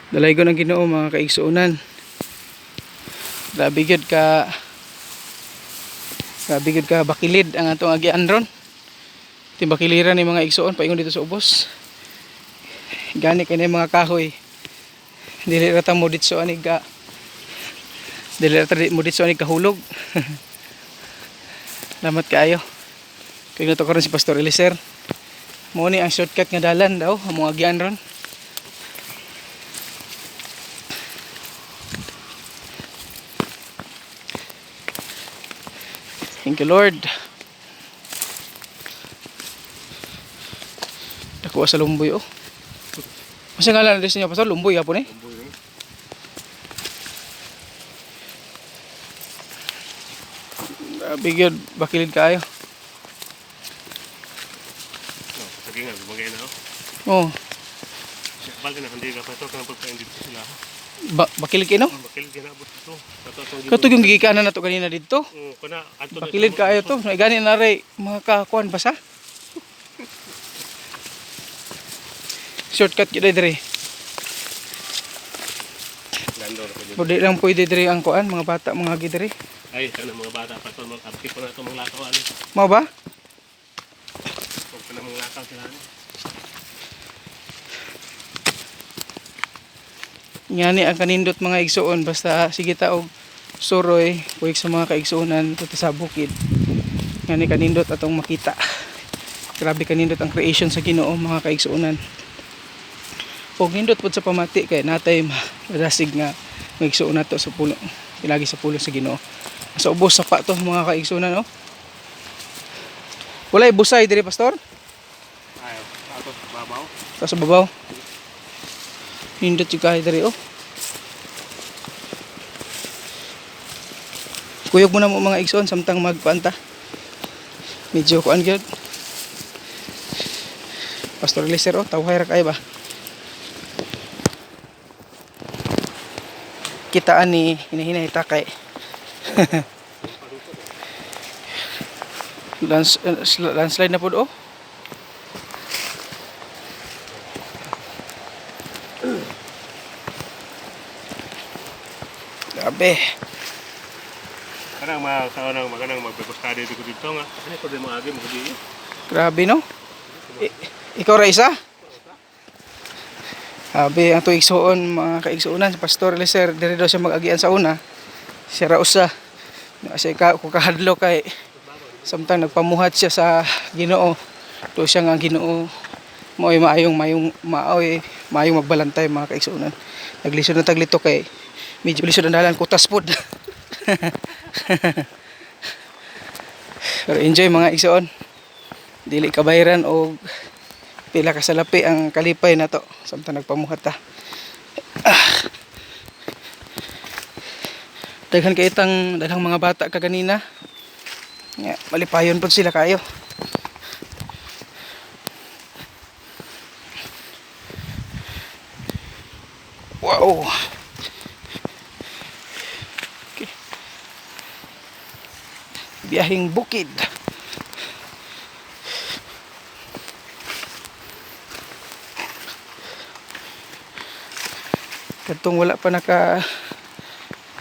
Dalaygon ang Ginoo, mga kaigsuonan. Grabe gyud ka, grabe gyud ka bakilid ang atong agian ron. Timbakiliran ni mga igsuon paingon dito sa ubos. Gani kay na mga kahoy. Dili ra ta mo ditso ani ka, dili ra ta mo ditso ani kahulog. Salamat kaayo. Kay nato karon si Pastor Eliser. Mao ni ang shortcut nga dalan daw among agian ron. Thank you, Lord. Nakuha sa lumboy oh. Masa ngalan na niyo, Pastor? Lumboy hapon eh. Lumboy eh. Grabe gyud, bakilid kaayo. No, sige nga, bagay na oh. Oh, Balik na hindi ka pa ito kanang pagkain dito sila. Bakilid kay no? Bakilid ka na abot ito. Kato atong Katong yung gigikanan na to kanina dito. Oo, kana ato na Bakilid kaayo to. May gani na rin mga kakuan basa. Shortcut gyud ay diri. Lando na pwede. Pwede lang pwede diri ang kuan mga bata mga agi diri. Ay, kana mga bata pa ito, mga abti ko na ito mga lakaw ano. Mao ba? Huwag pa na mga lakaw sila ano. Ngani ang kanindot, mga igsuon, basta sige ta og suroy puwig sa mga kaigsuonan dito sa bukid. Ngani kanindot atong makita. Grabe kanindot ang creation sa Ginoo, mga kaigsuonan. Og nindot pod sa pamati kay natay madasig nga maigsuon nato sa pulo pinagi sa pulo sa Ginoo. Sa ubos sa pa to, mga kaigsuonan, oh. Walay busay diri, Pastor? Ay, ato babaw. Ta sa babaw. Nindot yung kahay diri oh. Kuyog muna mo, mga igsoon, samtang magpaanta. Medyo kuan gyud. Pastor Lister oh, tawhay ra kay ba. Kitaan ni hinahinay takay. Landslide na pod oh. Grabe. Kanang mga kaunang maganang magbebostado dito dito nga. Ano ko din mga agi mo di. Grabe no? Ikaw ra isa? Sabi ang tuig igsuon, mga kaigsuonan, si Pastor Leser diri daw siya mag-agian sa una. Siya ra usa. Kasi ka ko kahadlo kay samtang nagpamuhat siya sa Ginoo. Do siya nga ang Ginoo maoy maayong mayong maoy maayong magbalantay, mga kaigsuonan. Naglisod na taglito kay medyo lisod ang dalan, kutas pod. Pero enjoy, mga igsuon, dili kabayran og pila ka salapi ang kalipay nato samtang nagpamuhat ta. Ah. Daghan kay itang daghang mga bata kaganina. Nga, malipayon pod sila kayo. Wow. Okay. Biyahing bukid. Katong wala pa naka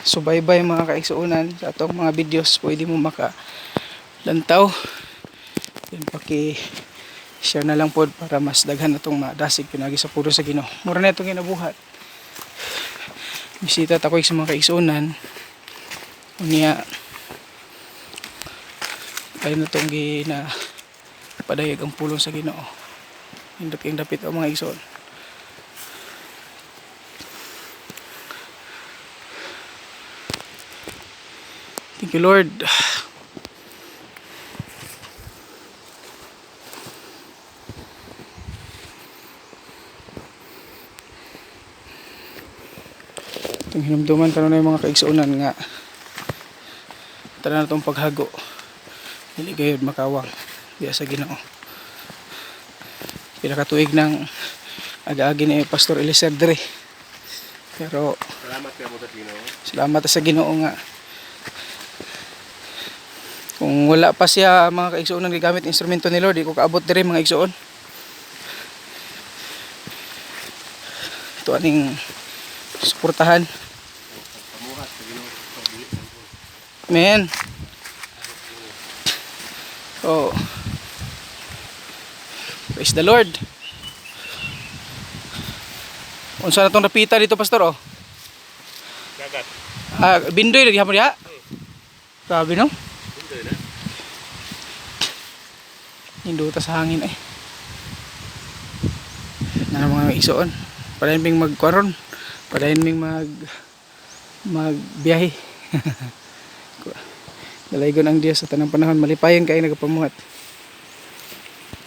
subaybay, mga kaigsuonan, sa atong mga videos, pwede mo maka lantaw yun, paki share na lang pod para mas daghan atong madasig pinagi sa puro sa Ginoo. Mura na itong ginabuhat, bisita ta ko sa mga kaigsuonan unya tayo na itong gina padayag ang pulong sa Ginoo. Hindot kayong dapit ang mga igsoon. Thank you, Lord. Itong hinumduman karon na yung mga kaigsuonan nga tanan na itong paghago. Dili gayud makawang diya sa Ginoo. Pila ka tuig ng aga-agi ni Pastor Eliser diri. Pero Salamat kay mo sa Ginoo. salamat sa Ginoo nga kung wala pa siya, mga kaigsuonan, gigamit instrumento ni Lord, di ko kaabot diri, mga igsuon. Ito aning Suportahan. Pamuhat sa Ginoo sa dili. Amen. Oh. Praise the Lord. Unsa na tong napita dito, Pastor, oh? Dagat. Ah, bindoy na diha mo diha. Grabe, no? Bindoy na. Hinduta sa hangin eh. Na mga igsoon. Padayon ming magkaron. Padayon ming magbiyahe. Dalaygon ang Dios sa tanang panahon, malipayon kay nagapamuhat.